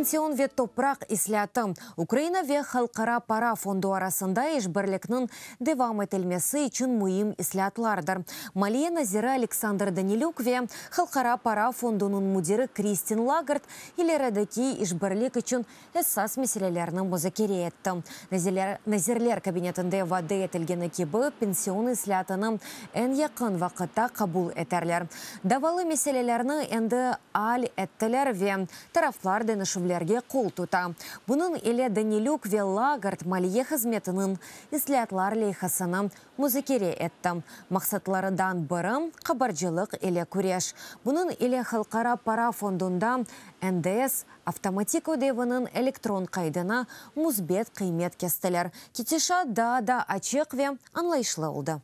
Pension ve topraq islâatı, Ukraina ve Halqara para fondu arasında işbirlikniñ devam etilmesi içün müim islâatlardır. Maliye naziri Aleksandr Danilük ve Halqara para fondunıñ müdiri Kristin Lagard ilerideki işbirlik içün esas meselelerni muzakere etti. Nazirler Kabinetinde vade etilgeni kibi, pension islâatını eñ yaqın vaqıtta qabul eterler. Davalı meselelerni endi al ettiler ve taraflar deñişüvlerge qol tuta. Bunıñ ile Danilük ve Lagard maliye hızmetiniñ islâatlar leyhasını muzakere etti. Maqsatlarından biri, qabarcılıq ile küreş. Bunıñ ile Halqara para fondunda NDS avtomatik ödeviniñ elektron qaydına müsbet qıymet kestiler. Ketişat daa da açıq ve añlayışlı oldı.